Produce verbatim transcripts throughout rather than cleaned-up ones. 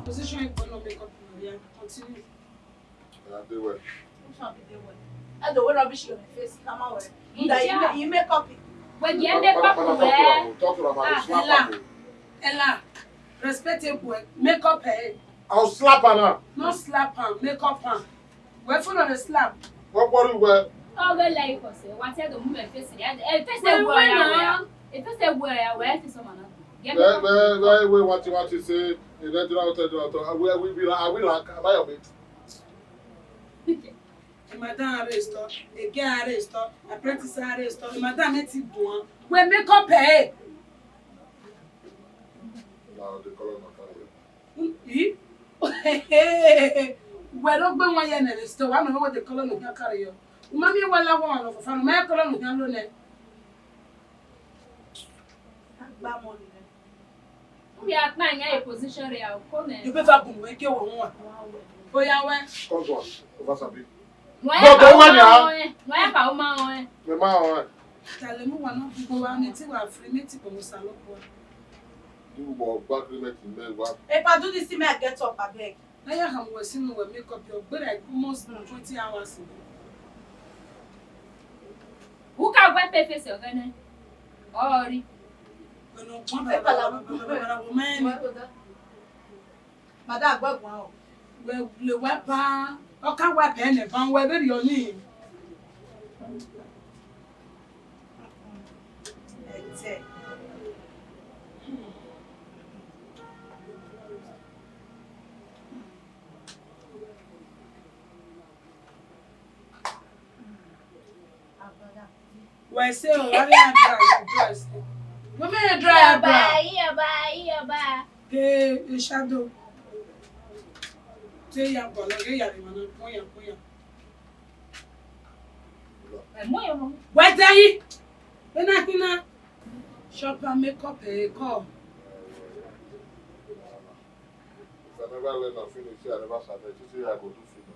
Position you follow makeup, yeah, continue. Yeah, dey well. Which one be dey well? I don't wear rubbish on my face. Come on, well. You make up it. Wẹ gi ẹ makeup wẹ. Talk to her, talk to her, slap her. Ella, respect your boy. Makeup her. I'll slap her now. No slap her, makeup her. Wẹ follow the slap. What, what do you wear? Ọ ghẹ la ikọ sẹ, wa te do mu mẹ face ya. E face wẹ ya wẹ. E face wẹ ya wẹ, e face ọmọ na. Wẹ, wẹ, wẹ, wẹ, what you want to say? You don't do not, do not, we, we, we, we, we, Madam arrest her, a girl arrest her, apprentice arrest her, madam eti guan. Wẹ makeup ẹ. Now the color not carry. Ih? Wẹ do gbe wan ye ne store, wa nọ wẹ the color no can carry yo. U ma miẹn wẹ la wan no fofan, u ma color no can lo nẹ. Agba mọ ni. U ya kpa yan e position rẹ a, u ko nẹ. You better bun we ke wo wan. Oya wẹ. Come to us, over Sabi. Wẹ No, don't worry, ah. Wẹ ka u ma wọn. Mẹ ma wọn. Tale mu wa no gbogbo wa ne ti wa free, ne ti kpọnmwẹ Osanobua. Do what agreement in me, what? If I do this thing, may I get up, abeg? Na ya khama wẹ sinu wẹ makeup yo, gbe like almost twenty hours ago. U ka wẹ pe face ọghẹnẹ. Ọrọre. Wẹ nọ pọn Paper la baba, mu. Baba, baba, baba, baba, baba, Madam, gbẹguan o. Wẹ le wẹ ba, ọ ka wa bẹ nẹ ba wẹ vberriọ ni. Ẹtẹ. Wẹ sẹ o, avbe ya dry, dry sẹ. Wẹ mẹ dry, dry. Iyọba, iyọba, iyọba. Ke shadow. Te ya bọ lọ, ke ya de ma na, kun ya, kun ya. Ẹ mu yo. Wẹ dẹ yi. Ena kina. Shopper makeup ẹ kọ. If I never learn and finish, I never started. You see, I go do film.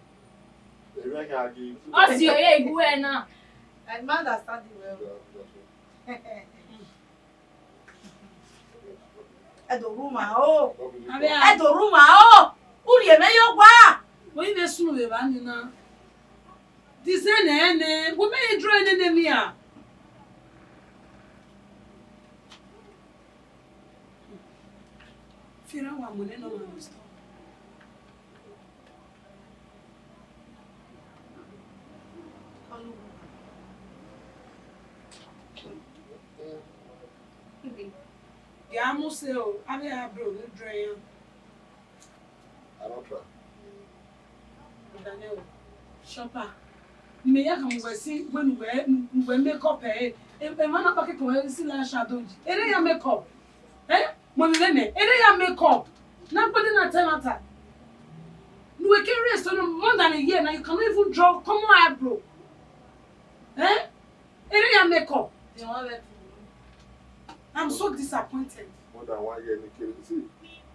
If I can give. Ọ si oye ibu ẹ na. I don't understand it well. Yeah, that's it. Ẹ do ru ma o. Ẹ do ru ma o. U rhie mwẹ ye owa. Wẹ i vbe sunu vbe evba ni na. Design ẹnẹ, wẹ mẹ ye draw ẹnẹ ne mia. Fira wa mu nẹ nọ ma restore. Ya mu se o, avbe a bro ne draw iran. I don't try. Daniel, Shopper, ne imẹ ya khama uwẹ sin wẹ ne uwẹ, ne uwẹ make up ẹre, emwa na kpaki kan wẹ si la shadow yi. Ere ya make up? Eh? Mo ni lele, ere ya make up? Na gbede na tẹ na ta. Ne uwẹ ke rest on more than a year now, you cannot even draw common eyebrow. Eh? Ere ya make up. They won't let you. I'm so disappointed. More than one year, Nikki. See,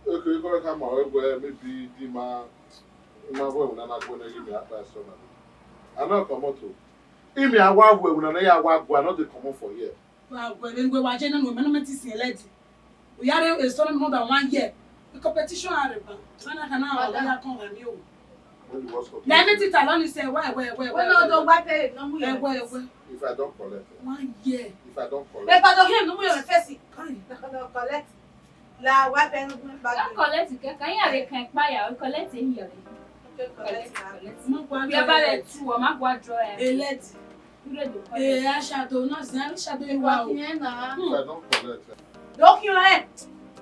okay, you can't come out where maybe the man, the man where we not going to give me advice on that. I know come out to. If me, I want where we not, I want, I not the come out for here. Well, when we were general, we not meant to see a lady. We are a story more than one year. The competition are about. Sana kana wa ya kon ga mi o. When the World Cup. Let me tell you, say, why, why, why, why? Why not? Why pay? No, we. Why, why? If I don't collect. One year. If I don't collect. If I don't hear, no, we face it. Kai. No, no, collect. La, why pay? No, we back. Don't collect it. Can you have a can buy? Collect it here. Okay, collect it. Collect. Ma gua. We are about to. Ma gua draw. A lady. Ee, eyeshadow, no, see, eyeshadow you are. If I don't collect, eh? Look your head.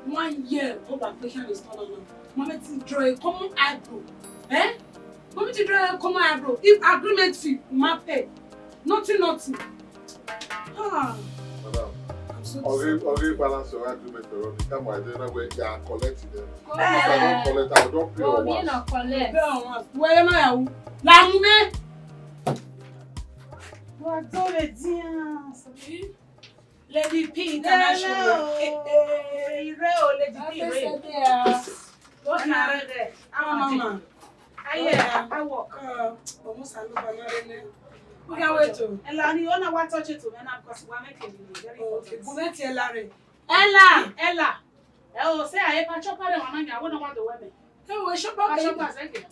One year, go back, patient is not on. Mommy to draw a common eyebrow. Eh? Mommy to draw a common eyebrow. If agreement fee, ma pay. Nothing, nothing. Ah. Madam, I'm so okay, disappointed. Okay, balance your agreement for me. Come on, I don't know where you are collecting them. If I don't collect, I will not pay your once. Pay your once. Where am I? La mu me. Wa do le dian. Lady P International. Hello. Eh, eh. Ire o, Lady P, ire. What na re there? How are you? Mama. Aye, I work. Uh, almost I look another name. We can wait to. Ella, ni ona wa touch it to me now because we are making it very important. Okay, Bugatti Ella re. Ella. Ella. Ẹ o, sẹ a, e ma chọ pare wan na yan, wẹ ne ọ wa do wẹ mẹ. Ẹ wo, Chopper, Chopper, thank you.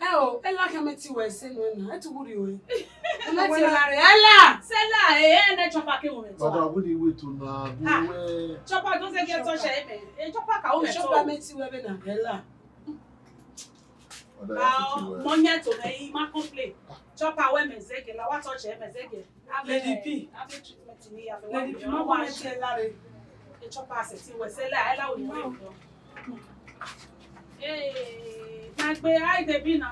Ẹ o, ẹ la khian mẹ tie wẹ ẹse nuẹn na, ẹ tu wu rri ruẹ. Ẹ mẹ tie la rre, ẹ la. Sẹ la, ẹ, ẹ nẹ Chopper ke wẹ mẹ tua. Baba, we dey wait una, we Ah, wait. Chopper, don't say get touch, ẹ mẹ. Ẹ Chopper ka wẹ mẹ Chopper tua. Mẹ tie wẹ vbe na, ẹ la. Baba, ẹ Ah, fi tie wẹ. Mọ yẹn to mẹ, I ma complain. Chopper wẹ mẹ zẹgẹ, la wa touch ẹ mẹ zẹgẹ. Lady P. Lady P, ma wa ẹse la rre. Chopper sẹ tie wẹ ẹse la, ẹ la wẹ mẹ. Eh, na gbe, how you dey be na?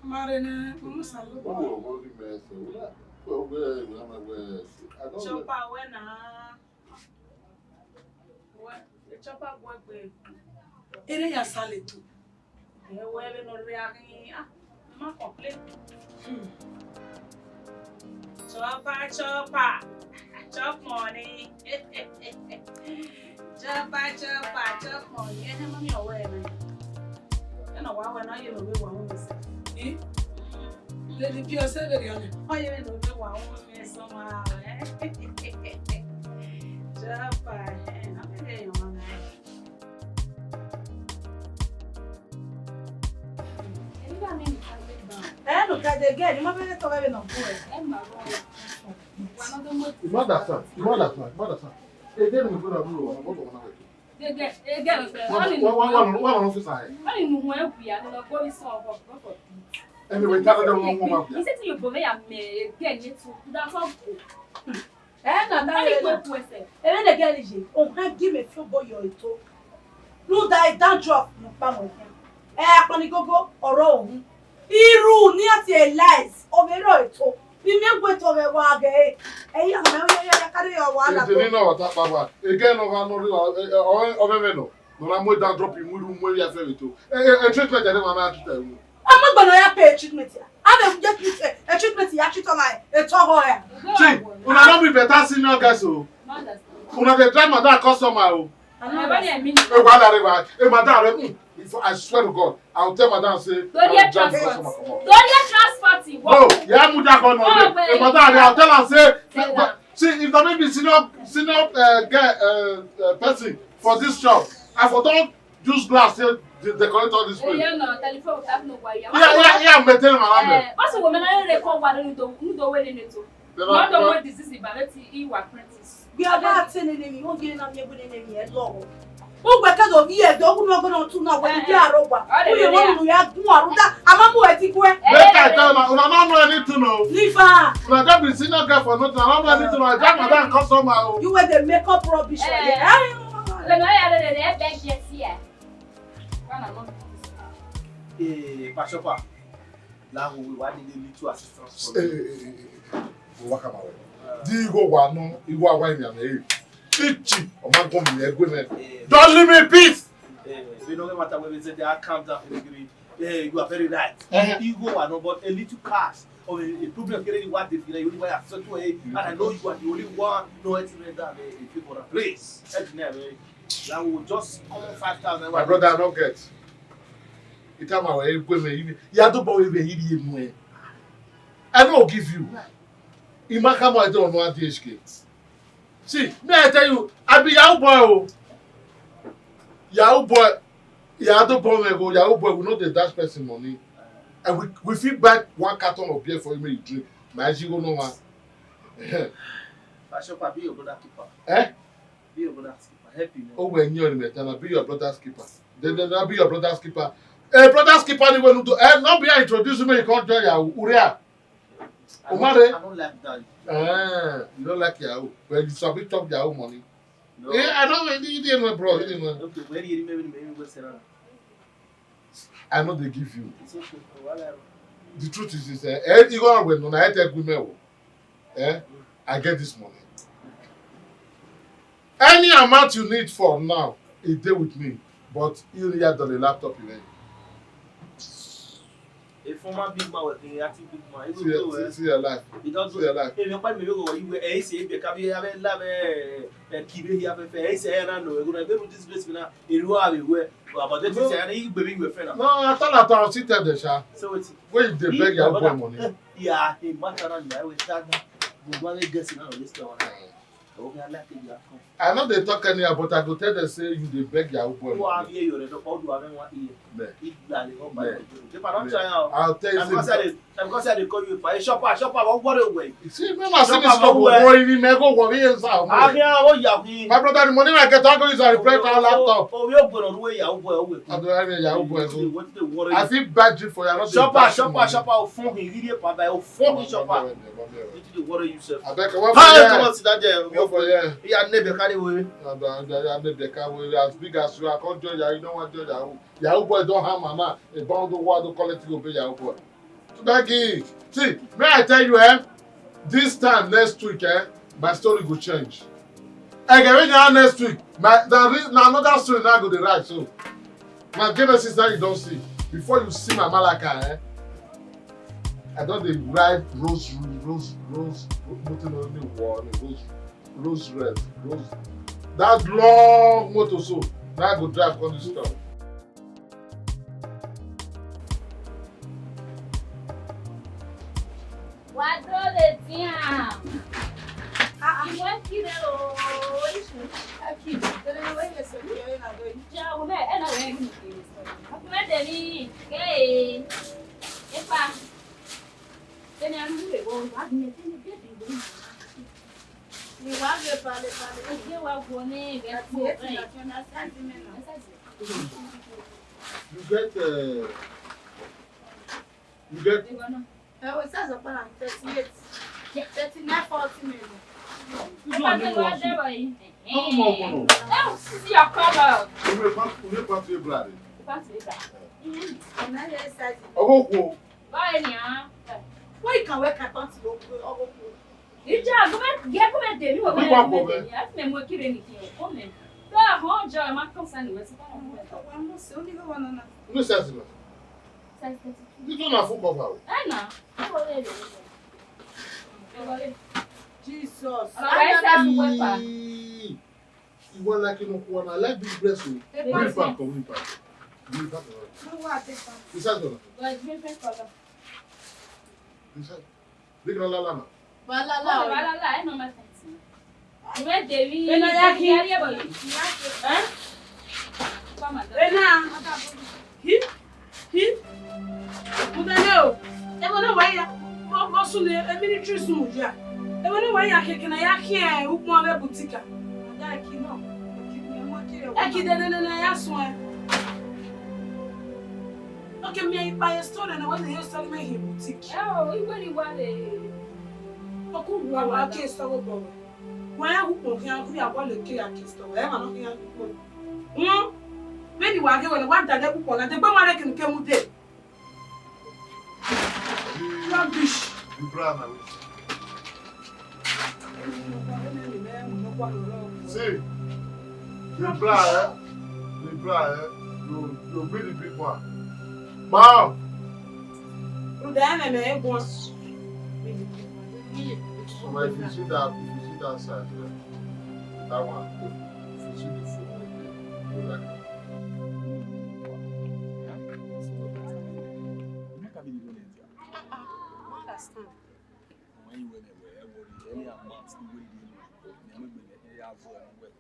Ma rre nẹ, mo mu sa lo. Chopper wẹ na. Wẹ, Chopper gu egbe. Ere ya sa le tu. Ẹ wẹ vbene ọ rhia ghi, ah, ma complain. Hmm. Chopper, Chopper, chop money. Chopper, Chopper, chop money. Ẹ hẹ mami ọwẹ rẹ. Ẹ nọ wa wẹ na ye no vbe wa wu mẹ sẹ. I? Lady P, ọ sẹ vbe rhie ọnẹ. Ọ ye vbe no vbe wa wu mẹ sẹ ma, eh? Chopper, eh, na vbe rhie ọnẹ. Ẹ, no, ka de girl, ma vbe tọ vbe nọ bu ẹ. Ẹ ma rọ. You no understand. You no understand. You no understand. Again, we go na do one. What do you want to do? One, one, one, one, one officer here. Anyway, tell them one, one, one. He said to you, Bome, I'm a girl, you too. That's all. Eh, na, na, Ani na. Kwe kwe sẹ. Ere ne girl ye, o ha gi mẹ fi obọ yọ eto. Rhunmwuda dandruff nọ kpa mu ẹkẹn. Eh, akpọnnigogo, ọrọ ohun. Iru ni a tie lies, ọ vbe rọ eto. Bi mẹ gu eto vbe wa ghe. Eh, ya, ya, ya, ya, carry your wahala go. Ede ni na wa ta kpa ba. Ege nọ gha nọ rri wa, eh, eh, ọ, ọ vbe vbe nọ. Nọ na mu dandruff mu iru mu eri afẹ vbe eto. Eh, eh, eh, treatment ẹre ma na treat ẹre. Ama gbọnọ ya pay treatment ya. A vbe je treat, eh, treatment ya treat ọmwa, eh, eto ọghọ ya. See, una no be better senior guys o. Una dey drive madam customer o. Ẹ wa la rre ba, eh, madam rẹ, mm, if I swear to God, I will tell madam say, Don't I will hear drive transport. Customer comot. Don't hear transport. No, ya mu that gun on me. Oh, wait. Eh, madam rẹ, I will tell am say, Say that. See, if na me be senior, senior, uh, guy, uh, uh, person for this shop, I for don use glass take de-, decorate all this place. Yeah, yeah, no, telephone, we have no wire. Yeah, yeah, yeah, maintain am around there. Eh, what's the woman I dey call one, no do, no do wey dey to. Then no I, do no wey disease ba, let e wa apprentice. We are not saying anything, we won't get any enemy, eh, Lord. Ugbe ke do vbiẹ do wu nọ gbe nọ tu na wẹ ni dia aro gba. Uye wọ nu ya gun aruda, ama mu ẹti gue. Make I tell una, una no know anything o. Leave her. Una just be senior girl for nothing, una no know anything o. I drive madam customer o. You wey dey make up rubbish for here. Eh. Una no ya le le le beg yes here. Eh, Pastor Pa. Lahọ, we wa need a little assistance from you. Eh, eh, eh, eh, eh. Wa kama wẹ. Di igho wa nọ, igho wa wa inian ẹre. Ichi, ọ ma gọ mi ẹguẹ mẹ. Eh. Don't leave me in peace. Eh, we no get matter when we say that, calm down, Femi Giri. Eh, you are very right. Eh. Igho wa nọ, but a little cash or a, a problem get any what they feel like, you only buy a certain way, and I know you are the only one, no, it's not that, eh, people are, please. Help me, eh. That will just common five thousand. My brother, I no get. Itama wa egbe me, ya do bo we be yiri emu e. I no give you. Ima kama I don't know D H K. See, me I tell you, I be Yahoo boy o. Yahoo boy, Yahoo boy we go, Yahoo boy we no dey dash person money. And we, we fit buy one carton of beer for you, make you drink. My G go no man. Pastor Pa, be your brother keeper. Eh? Be your brother's keeper. Help him. Oh, when you're in the, be your brother's keeper. Then, then I'll be your brother's keeper. Eh, brother's keeper, ni wenu do. Eh, no be I introduce you, make you come join Yahoo. Uria. I don't, Umare. I don't like that. Eh, you don't like Yahoo. But you sabi chop Yahoo money. No. Eh, I don't really, you didn't know, bro. You didn't know. Okay, where do you remember me? What's around? I no dey give you. It's okay. No wahala. The truth is this, eh, eh, you go and win, no, na I take women o. Eh, I get this money. Any amount you need for now, e dey with me. But you need to do the laptop in. A former big man with the active big man. Even though, eh, see your life. He don't do your life. If you find me, you go, you were, eh, say, if you come here, have a love, eh, eh, keep it here, eh, eh, say, I don't know, we're gonna be able to disgrace me now. Èrú àwẹ̀ wẹ̀, bàbá tó ti sẹ̀ ní ìgbèmí ìwé fẹ́ náà. No, at all, at all, sit there, Desha. So it's When you dey beg your boy money. Yeah, he matter and I will tag. But one guess now this one. Ovbi a like you. I no dey talk anyhow, but I go tell them say you dey beg Yahoo boy. Who are you? You don't do anyone here. Bẹ́ẹ̀. He gba le ho ba. Bẹ́ẹ̀. If I don't try out, I'll tell you. Because I dey, because I dey call you for a shopper, shopper, what, what a way? You see, me, I see this shopper, shop, boy, you may go worry yourself. I mean, oh, yeah, we. My brother, the money I get, I go use and repair our laptop. Oh, we are gonna do a Yahoo boy, oh, we. I don't have a Yahoo boy, so. What the worry? I feel bad for you. I don't feel bad for you. Shopper, shopper, shopper, oh, phone, he really, papa, oh, phone, shopper. Wetin dey worry you sef? Abeg, come on for here. Come on, sit down there. Come on for here. Yeah, neighbor, carry away. No, no, no, no, neighbor, carry away. As big as you are, come join Yahoo. You don't want join Yahoo. Yahoo boy don hammer now. A bound the world don collect you, obey Yahoo boy. Thank you. See, may I tell you, eh? This time next week, eh, my story go change. Again, when you are next week, my, na re-, na another story now go dey write. So, my Genesis now you don see. Before you see my Malachi, eh? I don dey ride rose, rose, rose, wetin no dey war, rose, rose red, rose. That long motor so, now I go drive come this town. Wa do le dian. Ah, ah. Iwe kire o, isu. Aki, tene we ye se kire na do. Ja, wo me, e na we ni. Aku me de ni, ke. Epa. Tene anu le wo, wa ni, tene de bi wo. Ni wa ge pale, pale. Ge wa wo ni, ge. That's it, that's it, that's it. You get, uh, you get Ẹ wo, size ọkpa na thirty-eight, thirty-nine, forty million. This one dey worth it. How much money? That was your color. You may pass, you may pass your blood. Pass your blood. Mm-hmm. Ọna ye size. Ọgọ kwo. Báyìí ni a. Wọ́n ìkàwé kan tán ti lọ pé ọgọ kwo. Ìjà, go back, get, go back there. You were back there. I think mo kire ni kire. Come in. So, I hold your, my concern was. Ọwọ́ ẹ̀ mọ̀ sí, ó ní kí wọ́n nọ náà. Who says it? Size thirty-two. This one na full cover o. Eh, na. Jesus. Ọmọ rẹ size wẹpa. Ee. You want like you know, I like big breast o. Big breast. Big back, big back. Big back. No, what big back? This size one. But different color. This size. Big la la la na. Balala. Balala, I know my things. Ìwé tèmi. Ena ya ki. Ena. Hi. Hi. Mudane o. Ebo na wa ya. Mo, mo sun le, e military sun ya. Ebo na wa ya keke na ya ki e ukpọn vbe boutique. Ada ki no. Eki dede na ya sun e. Okay, mi a pa e store na wa ye store me hi boutique. Oh, igbe ni wa le. Oku wa wa ke store go bo. Wa ya hu po khian, hu ya wa le ke ya ke store. E ma no khian hu po. Hmm? Vbene wa ghe wẹ ne wa dade kpukpọ na, degbe ma rẹn kene ke mu dee. Rubbish. You bra na we. See, the bra, eh? The bra, eh? You, you be the big one. Mom! But if you see that, if you see that side, yeah, that one, if you see the food, you like it. I understand. When you were there, where were you? Any amount, the way you know, you know, you have for anywhere.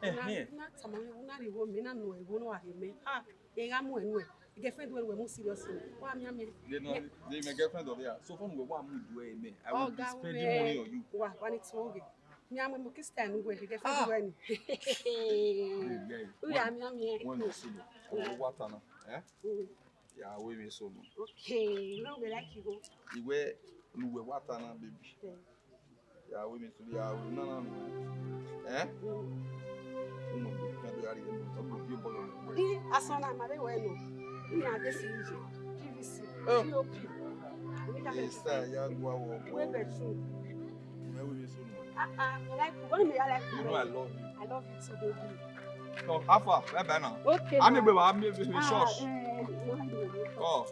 Ẹhẹn. Na tama una ri wo mi na nu ẹvbo no a he mẹ. Ha, e gha mu ẹnu ẹ. Girlfriend wẹ wẹ mu serious. Wa miẹn miẹn. They no, they my girlfriend of here. So far we wa mu do e me. I will be spending money on you. Wa, wa ni tun oge. Mi a mu mu kiss time wẹ girlfriend wẹ ni. Uya miẹn miẹn. When you see me, we wa tana. Eh? Ya wẹ mi so no. Okay, no be like you go. Iwe lu we wa tana, baby. Ya wẹ mi so, ya wẹ na na no. Eh? Umo bi kan do ari, to mo bi bolo. I asana ma be we no. Ni a de si ije. P V C. Oh. P O P. Ni ka be. Isa ya gwa wo. We bedroom. Me wẹ mi so no. Ah, ah, I like you. What do you mean I like you? You know I love you. I love you too, baby. So, how far? Bye bye now. Okay. Ami gbe wa, ami gbe church. Oh.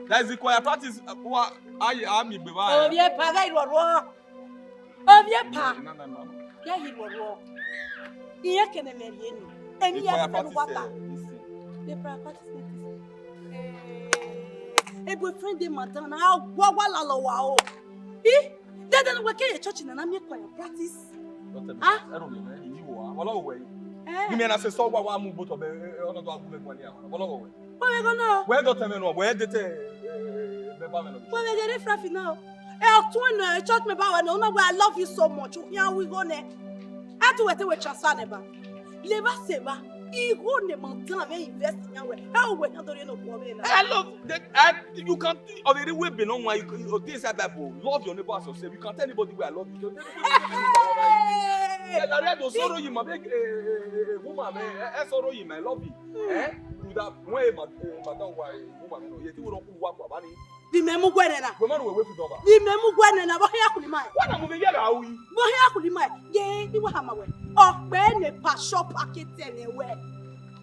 That's the choir practice. Wa ayi ami gbe wa. Ovie pa ga iruọruọ. Ovie pa. Na na na. Ya iruọruọ. Iye kene me rie ni. Emi ya fẹ wata. The choir practice. Eh, a boyfriend de madam na wa wa la lo wa o. Ih. Dede ne uwẹ ke ye church na na miẹn kua ya practice. Don't tell me Ah. that. Ẹrọ mi, eh, iyi wo, ah, wọlọ wẹ. Eh. Ni mẹ na sẹ sọ wa wa mu gbotọ bẹ, eh, eh, ọnọdọ agu mẹ guan ya. Wọlọ wẹ. Wẹ wẹ gọ na. Wẹ dọ tẹ mẹ nọ, wẹ de tẹ, eh, eh, eh, mẹ ba mẹ nọ. Wẹ wẹ gẹ riffraff na. Eh, ọtun nọ, eh, church member wẹ nọ, una wẹ, "I love you so much." U khian wi gho nẹ. A tu wẹ te wẹ transfer nẹ ba. Leva sẹ ba. Igho ne madam vbe invest yan wẹ. Ẹ o wẹ yan do rhie ne okhuo vbe na. I love that. I, you can, of the way be no one, you, you, this is Bible. Love your neighbor as yourself. You can tell anybody where I love you. Hey! Yeah, I read the sorrow you, my big, eh, eh, eh, eh, woman, man. Eh, eh, sorrow you, my love you. Eh? Do that. When, eh, ma-, eh, madam, why, eh, woman, no? You think we don't work with money? Vbe imẹ mu guẹ nẹ na? Wẹ ma nu wẹ wẹ fi dọba. Vbe imẹ mu guẹ nẹ na, vbe ọ khian khuli ma ẹ? Wẹ na mu vbe yẹ gha ru yi. Vbe ọ khian khuli ma ẹ? Ye, ne I wa hama wẹ. Ọ kpe ne pastor pa ke tẹ nẹ wẹ.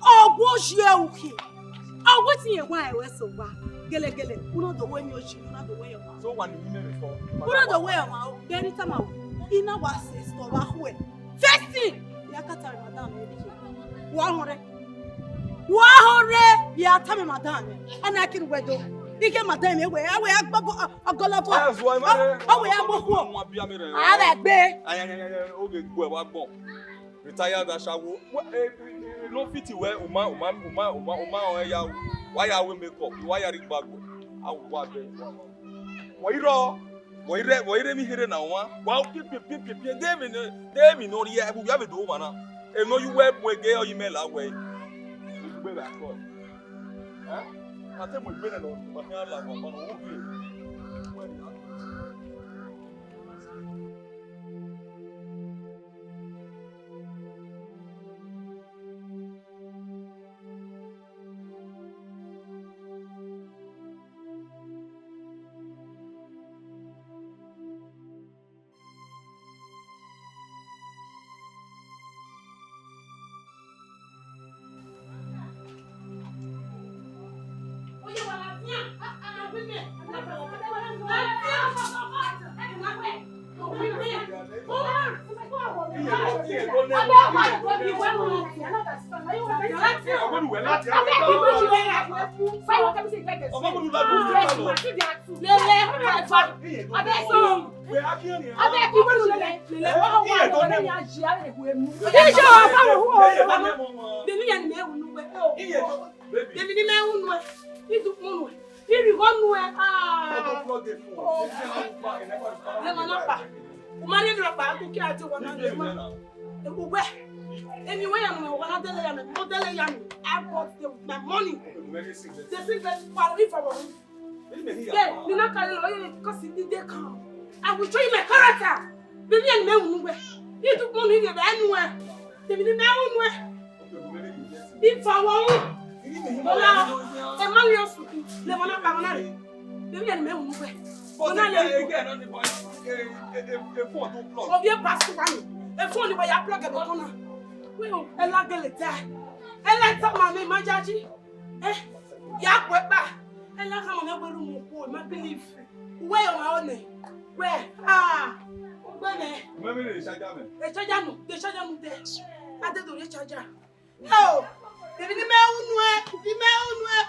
Ọ gu ozi ẹ ukhi. Ọ wẹ ti yẹn wa ẹ wẹ sẹ owa. Gelegele, u na do wẹ yan ozi, u na do wẹ yan ọmwa. So wa ni mẹ vbe fọ. U na do wẹ yan ọmwa o. Gẹ ne I tama wẹ. I na wa sẹ sẹ ọmwa khuẹ. First thing, ya ka tare madam ne dije. Wa họn rre. Wa họn rre, ya tama madam ne. Ana kiri wẹ do. Ike madam e wẹ, a wẹ a gbọbọ, ọgọlọbọ. That's why, man. Ọ wẹ a gbọ khuọ. Wa bia mi rẹ. A rẹ gbe. Ay, ay, ay, ay, ay, oge gbe wa gbọn. Retired ashawo. Wa, eh, eh, eh, no fit wẹ, uma, uma, uma, uma, uma, ọ ya, wa ya we makeup, wa ya ri gbagbo. A wa bẹ. Wa irọ. Vbe ọ i rre, vbe ọ i rre emwi here na wan? Wa piẹn, piẹn, piẹn, piẹn, piẹn, de emwi ne, de emwi ne ọ rhie, ẹvbo ya vbe do owa na. Emwi ne ọ ye uwẹ mu ege, ọ ye imẹ la wẹ. Ugbe vbe akọ. Eh? A te mu egbe nẹ nọ, ma khian la wa, ma nọ wo gbe. Lele, driver. Abeg, so, abeg, you want to lele, lele. Iye to ne. Iye to ne. Demi ya ni me unu we. Demi ni me unu we. Idu unu. Iri go nu e. Ah. Auto plug the phone. Oh. Lemon pa. Umari ni pa ku ki ati wa na lemon. Ugbe. Emi we ya no wa na dele ya no. Mo dele ya no. I bought them with my money. The thing that for me for one. Yeah, you not carry lawyer because he did they come. I will show you my character. Baby, and me unu we. He took money in the anywhere. Baby, me unu we. If I want, Ola, a man you suku. Lemon pa na. Baby, and me unu we. But again, again, on the boy, a, a, a phone to plug. Of your past one. A phone where you plug at the corner. Well, a la gele die. A la tama me majaji. Eh? Ya kwe pa. Ẹ la khama mwẹ wẹ ru mu khuo, ma believe. Wẹ ọmwa ọnẹ. Wẹ, ah, ugbẹnẹ. Mẹ vbe rre charger mẹ. Rre charger nu, rre charger nu dẹ. A te do rre charger. Oh, baby, ni mẹ unu ẹ, ni mẹ unu ẹ.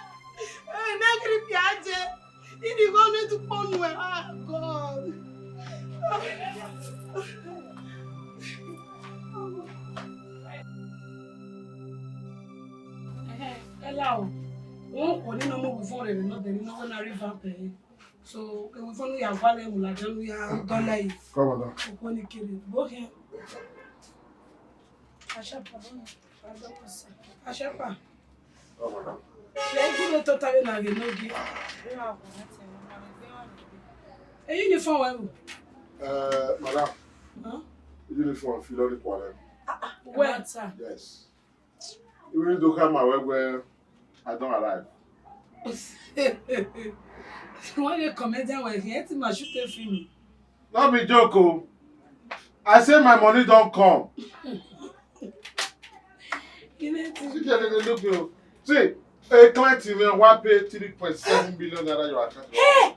Eh, mẹ kiri pia je. Ini go ne tu ponu ẹ. Ah, God. Ẹhẹn, ẹ la o. Wọn kọ ni nọ mu phone rẹ nọ, de ni nọ na revamp ẹ. So, e phone ya gua le mu la, de ya dọla yi. Come on now. Okoni kere. Bo khin. Ashapa. Ashapa. Lẹ gu ne tota vbe na ghe ne ogie. E uniform wẹ ru? Eh, madam. Huh? Uniform fi lọ ni kuale. Ah, ah, wẹ. Yes. Even though come my wẹ, I don't arrive. Wọ́n lè comedian wẹ̀ kí ẹ ti máa shoot a film. No be joke o. I say my money don come. Kí ló ti? See, they dey look me o. See, a client in me wan pay three point seven billion naira your account. Hey!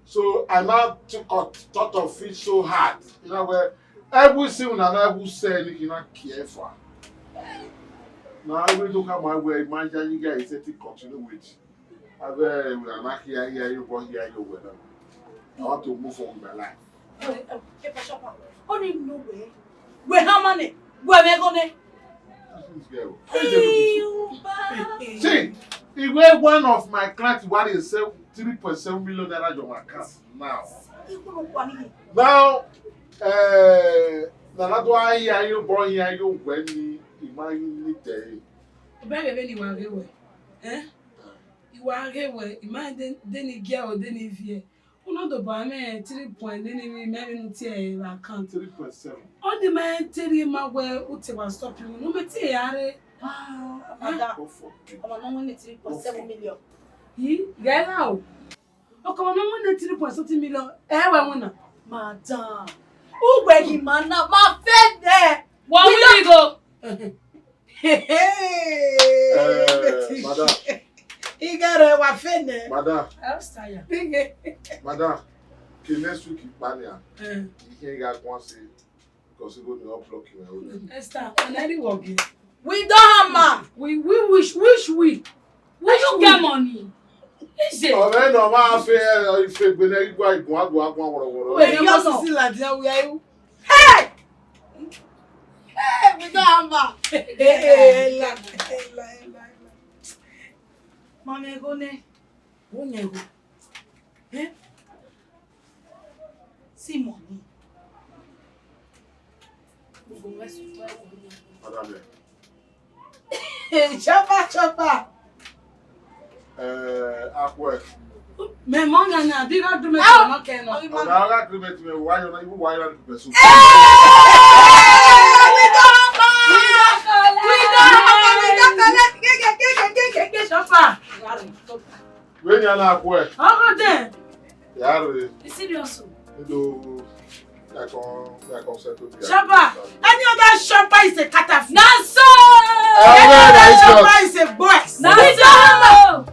So I now took out, thought of it so hard. You know where everything una na who say anything na care for. Now every look at my way, my young guy is to continue with. I very well, I'm not here, here, you go here, you will. I want to move on with my life. Epa Shopper, ọ ni nọ wẹ, wẹ hama nẹ, wẹ mwẹ ẹghọ nẹ. This girl. Hey, Uba. See, if we one of my clients worry seven, three point seven million naira your account now. Ikunu kwa ni. Now, eh, na na do ayi ayo bo ayi ayo wẹ ni ima ni te. Obere vbene I wa ghe wẹ, eh? I wa ghe wẹ, I ma de, de ni gie o, de ni viẹ. Unu do ba mwẹ three point nene vbe mẹ vbe nu tie vbe account. Three point seven. Ọ ni ma te rhie ma wẹ u te wa stop unu, ne u mẹ tie ya rre. Ah, madam. God forbid. Ọmọ ne ọ winni three point seven million. Yi, ghẹ la o. Ọkọ ọmọ ne ọ winni three point something million, ẹ wẹ winna. Madam. Uwẹ ghi ma na, ma fe nẹ. Wa winni go. Eh, madam. Igere wa fe nẹ. Madam. Esther ya. Madam, ke next week ikpa nia, Eh. I khin gha guan se, because igho ni ọ block me o. Esther, ọna ẹre wọ ghe. We don hammer. We, we wish, wish we. Where you get money? Is it? Ọmọ ẹnọ ma fe ife gbele igua igun agun agun wọrọwọrọ. Wait, you must see like that we are you. Hey! Hey, we don hammer. Hey, hey, hey, la, hey, la, hey, la, hey, la. Mami ego ne. Wo nya ego. Eh? See money. Madam, eh. Chopper, chopper. Eh, akwe. Me mo na na, bi ro do me Ah! Mo ke no. Ọ̀dà ọ̀gá agreement me wá yọ náà, ibú wá yọ náà dùpẹ̀ sùn. Eh! We don hammer! We don hammer! We don collect! Gege, gege, gege, gege, chopper. Where you are now, akwe? Ọgọ dẹ. Yare. You serious o? Ndo, I come, I come settle there. Chopper, any other chopper is a catapult. Na so! Any other chopper is a box. Na so!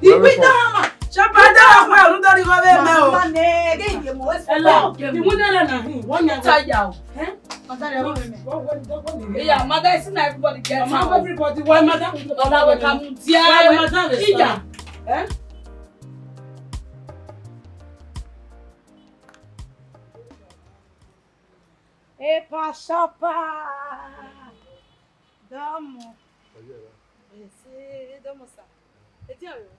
Iwi dama. Chopper, that one, who don't even know. Mama, ne, ge ye mo. Hello. The winner na him. One year. Taya o. Eh? Yeah, mother, it's not everybody gets Mama, everybody. Why mother? Mother, we come there. Why mother? Iya. Eh? Epa Shopper. Dọmọ. Ese, dọmọ sa. Edi ọrọ.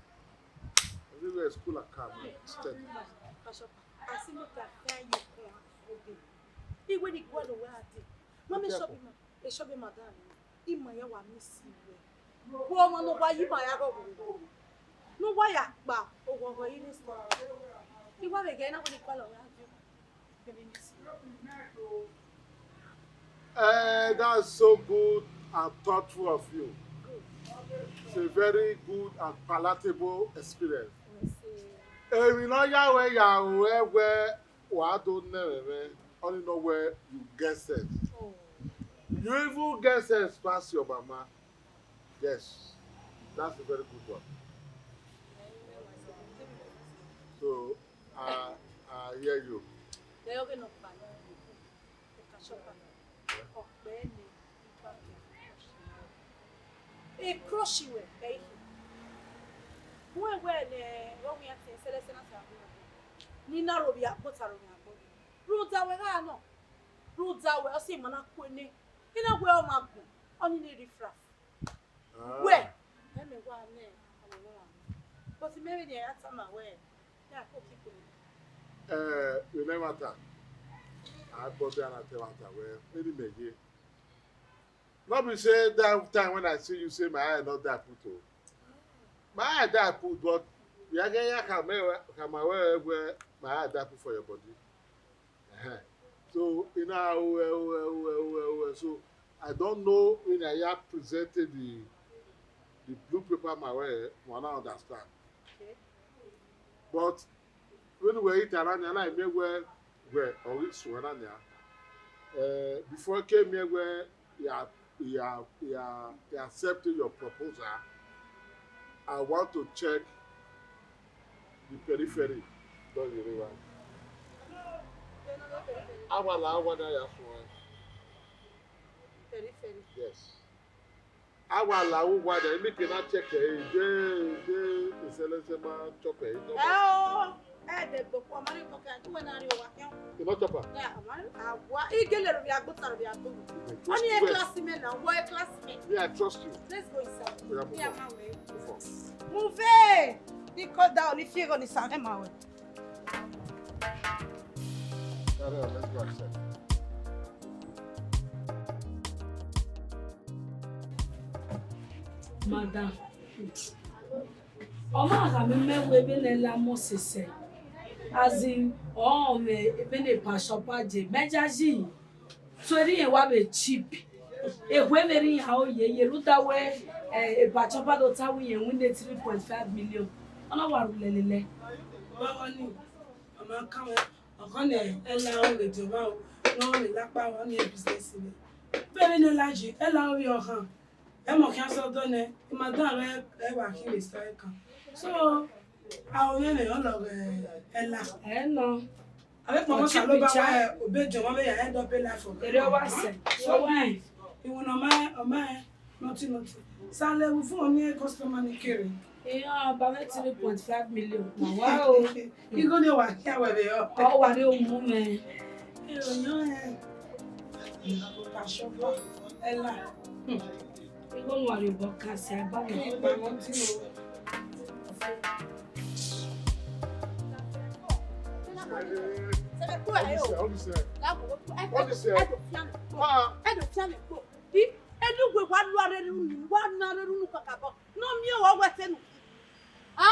Everywhere is cool and calm, steady. Epa Shopper. Asi mo ta fẹ ye kun oge. Iwe ni gwa lo wa de. Mami Shopper ma. E Shopper madam. Ima ya wa miss wẹ. Wẹ ọmọ ne uwa ye ima ya ghọghọ. Ne uwa ya kpa oghọghọ ire sọ. I wa vbe ghe na wẹ ne I kpa lọ vbe a view. Very miss. Eh, that's so good and thoughtful of you. It's a very good and palatable experience. Emwi ne ọ ya wẹ ya ru ẹwẹ wa do nẹ ẹmwẹ, ọnii nọ wẹ you get sense. You even get sense pass your mama. Yes, that's a very good one. So, I, I hear you. Ẹ ọghe nọkpa nọ, Epa Shopper. Ọ kpẹ ne I crush wẹ, ẹ i khin. Wẹ wẹ ne ọ wian tie sẹlẹsẹ na ta wẹ. Ni na ro vbe agbọn ta ro vbe agbọn. Rhunmwuda wẹ gha nọ. Rhunmwuda wẹ, ọ si ma na kue nẹ. I na wẹ ọ ma gbọn, ọnii ne riffraff. Ah. Wẹ, ẹ mẹ wa nẹ, ọmọ nọ wa. But mẹ vbe ne a ya tama wẹ, ya ko ki kue. Eh, you never ta. I bought there and I tell her wẹ, any me ye. No be say that time when I see you, say my eye no die put o. My eye die put, but we are getting come, come away where my eye die put for your body. Uh-huh. So, you know, well, well, well, well, well. So, I don't know when I have presented the, the blue paper my way, when I understand. Okay. But when we eat around, and I may well, well, or it's when I, uh, before I came here, where he, ha- he, ha- he, ha- he accepted your proposal, I want to check the periphery. Don't you realize? Awala, awala, ya suẹn. Periphery. Yes. Awala, awala, emi ke na check e, de, de, eselese ma chop e. Ẹ o. Ẹ dẹ gboko, ọ ma rhie kọkan, uwẹ na rhie owa khian. You not chop am? Yeah, ọ ma rhie, awa, I gele ro vbe agbo ta ro vbe agbo. Ọni e class mẹ na, wọ e class mẹ. Yeah, I trust you. Let's go inside. Oya, move on. Move on. Move on. Ni ko da oni fi ego ni sa ma wẹ. Let's go outside. Madam, ọ ma gha mẹ mẹ wẹ vbene Ẹla mọ sẹsẹ, as in, ọ mwẹ vbene Pastor Page, mẹ ya yi, so erriọ irẹn wa vbe cheap. Ehue vbe rre iran ro ye, ye rhunmwuda wẹ, eh, Pastor Page do ta wẹ irẹn winna three point five million. Ọ na wa rhulẹ lele. Baba ni, ọ ma kan mwẹ, ọ khọ ne Ẹla ọghe Jihova o, ne ọ rre lakpa, ọ ni business mwẹ. Vbene Ẹla yi, Ẹla ọghe ọhan. Ẹmwẹ khian sẹ ọdọ nẹ, I ma dan rẹ ẹvba khin vbe sa ẹkan. So, a ho mwẹ mwẹ ọ lọghọ Ẹla. Ẹ nọ. Avbe kpọmọ Ochibi Osanobua cha. Wẹ obọ Jihova vbe ya end up a life of. Erriọ wa sẹ. So, iwinna ọ ma, ọ ma, nothing, nothing. Sale, vbe phone ni customer ni kere. Iran ba mwẹ three point five million. Ma wa o. Igho ni wa kia wẹ vbe ọ. Ọ wa rre uwu mwẹ. Ẹ, oyan ẹ. Pastor Page, Ẹla. Hmm. Igho ne uwa rhie obọ kan sẹ, a ba mwẹ. Kẹ ikpamọ di o. What is it? What is it? Ah. Ẹ do fian mẹ kpo. I, enu wẹ wa lu arre unu, wa na arre unu kakabọ. Ne ọ miẹn ruẹ wẹ te enu. A?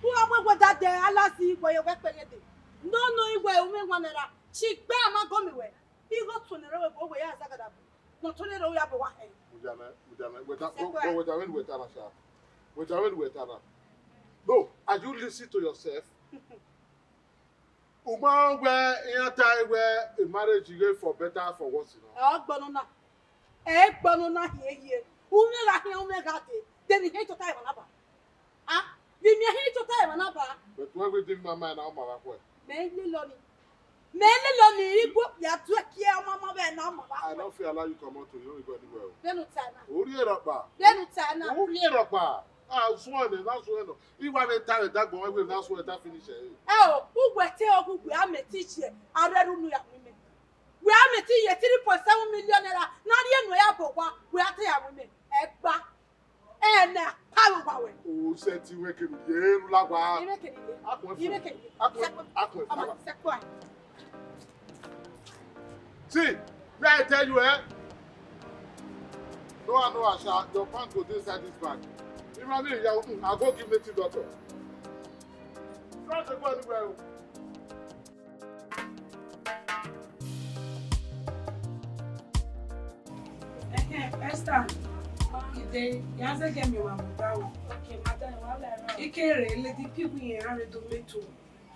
U gha wẹ wẹ da dẹ alasi wẹ ye wẹ kpẹghe dee. Ne ọ nọ i wẹ u mwẹ wan mwẹ ra, si gbe a ma gọ miẹn ruẹ. Igho tuẹn ne rre wẹ, wẹ ya zagada bu. Ne ọ tuẹn ne rre u ya bọ wa hẹ. Mujana, Mujana, wẹ ta, wẹ, wẹ ta wẹ ne wẹ ta na sha. Wẹ ta wẹ ne wẹ ta na. No, are you listening to yourself? U ma wẹ iran ta wẹ a marriage ghe for better, for worse, you know. Ẹ, ọ gbọnọ na. Ẹ gbọnọ na hiehie. U mwẹ gha khian, u mwẹ gha dee. De ne I hẹ tota emwa na ba? A? De ne I hẹ tota emwa na ba? But wẹ vbe de ma ma na ọ ma vbe khuẹ. Mẹ lelọ ni. Mẹ lelọ ni, igho ya du ẹki ọmamọ vbe na ọ ma vbe khuẹ. I no fit allow you comot o, you no go anywhere o. Vbene u ta na. U rhie rhọkpa. Vbene u ta na. U rhie rhọkpa. A, suẹn nẹ, na suẹn nọ. I wa vbe ta vbe dagbọn, wẹ vbe na suẹn ta finish ẹ. Ẹ o, uwẹ te ọghe uwẹ a mẹ te iye, arre unu ya winna. Wẹ a mẹ te iye three point seven million naira, ne a rhie enu ya bọ owa, wẹ a te ya winna. Ẹ gba. Ẹ na, pa vbe owa wẹ. O sẹ ti wẹ kenu ye, ru la wa. I mwẹ kenu ye. Akun I mwẹ kenu ye. Akun, akun. Ọmọ, sẹ kua. See, may I tell you, eh? No, no, Asha, your pants go dey inside this bag. If I need you, I go give native doctor. Try to go anywhere. Ẹhẹn, Esther, ide, ya zẹ gẹ miẹn wa mu da o. Okay, madam, wa la ra. Ikere, lady people yẹn, a re do meet o.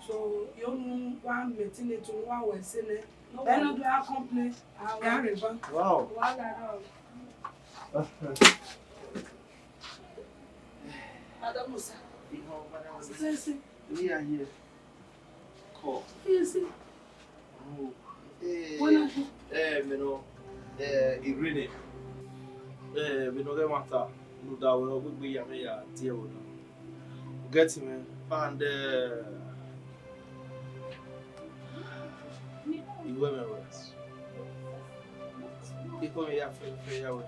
So, yo nu wa meet ne to wa wẹ se nẹ. No worry. Ẹ nọ do a complain. Ah, ya re ba. Wow. Wa la ra o. Madam Musa. Yes, sir. We are here. Call. Yes, sir. Oh. Eh, eh, me no, eh, Irene. Eh, me no get matter. No da we no gbegbe ya me ya die wo na. Get me and, eh, Iwe me wẹ. Ikọ me ya fẹ fẹ ya wẹ.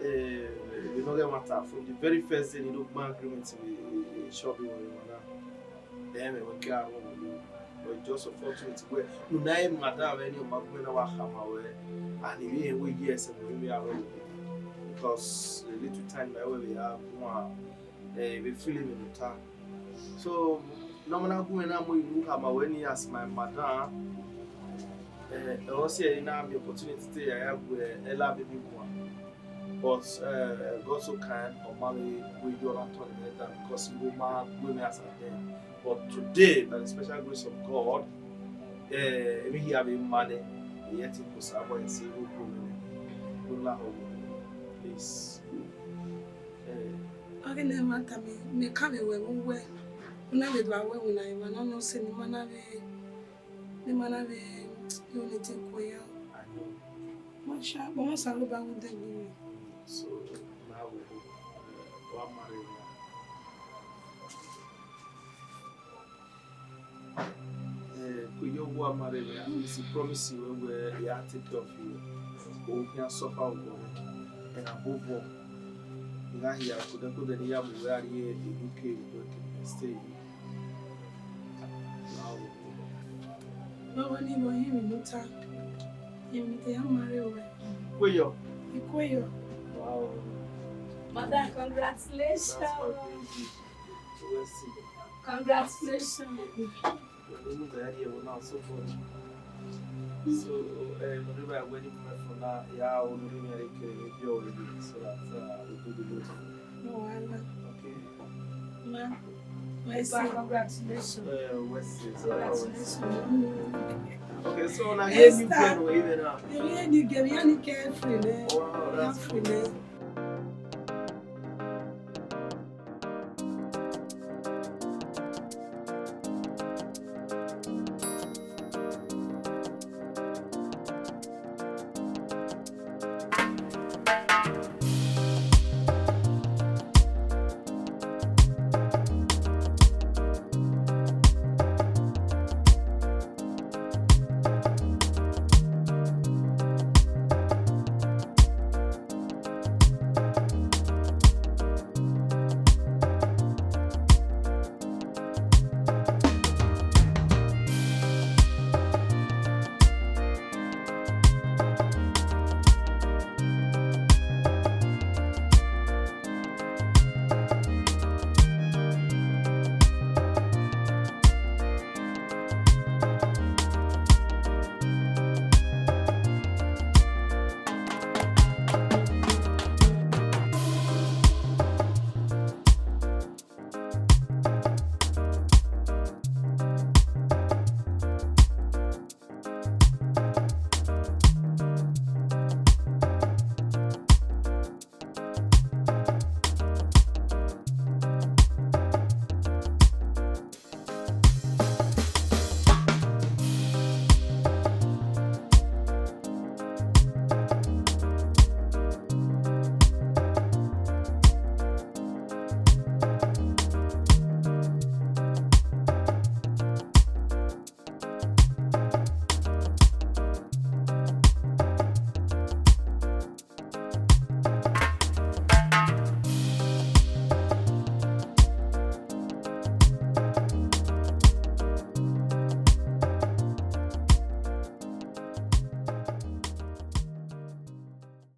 Eh, me no get matter from the very first day ni no gba agreement with, eh, shop we na. Then we get around with you. But just unfortunate where no na him madam any of my women our hammer where and he ain't we yes and we are wrong. Because a little time my way we have one, eh, we feel him in the town. So no man go na mo you hammer when he as my madam. Eh, I was here in the opportunity to I have where Ella baby one. But, uh, God so kind, ọ ma vbe wẹ yọ na tọn nẹ dan because I wo ma wẹ mwẹ as at then. But today, by the special grace of God, uh, emwi hia vbe ma nẹ, I yẹ te Osanobua ẹse vbe okhuo mwẹ nẹ. No la họ, please. Eh. Ọ ghi ne ma tama, mẹ ka vbe wẹ vbe uwẹ, u na vbe do a wẹ winna emwa ne ọ nọ sẹ ne ima na vbe, ne ima na vbe yo ne te ko yọ. I know. Masha, but Osanobua gu de gbe mwẹ. So, now we go. Wa marry me. Wa marry me, I promise you, we will, I take care of you. O can suffer with me. And above all, I hear kodẹ kodẹ ne I ya mu wẹ a rrie e U K, we can stay. Wow. Baba ni mo hin mi muta. Hin mi te ya marry we. Kweyo. Ikweyo. Wow. Mother, congratulations. That's my baby. Wesley. Congratulations. Even though I hear now, so funny. So, uh, whenever I wedding moment for now, yeah, I will do me like a video with you, so that uh, we do the both. No wahala. Okay. Ma, Wesley. Congratulations. Uh, Wesley. So, congratulations. Okay, so now here you Esther. Go away now. You really get me any carefree, ne? Wow, that's free, ne?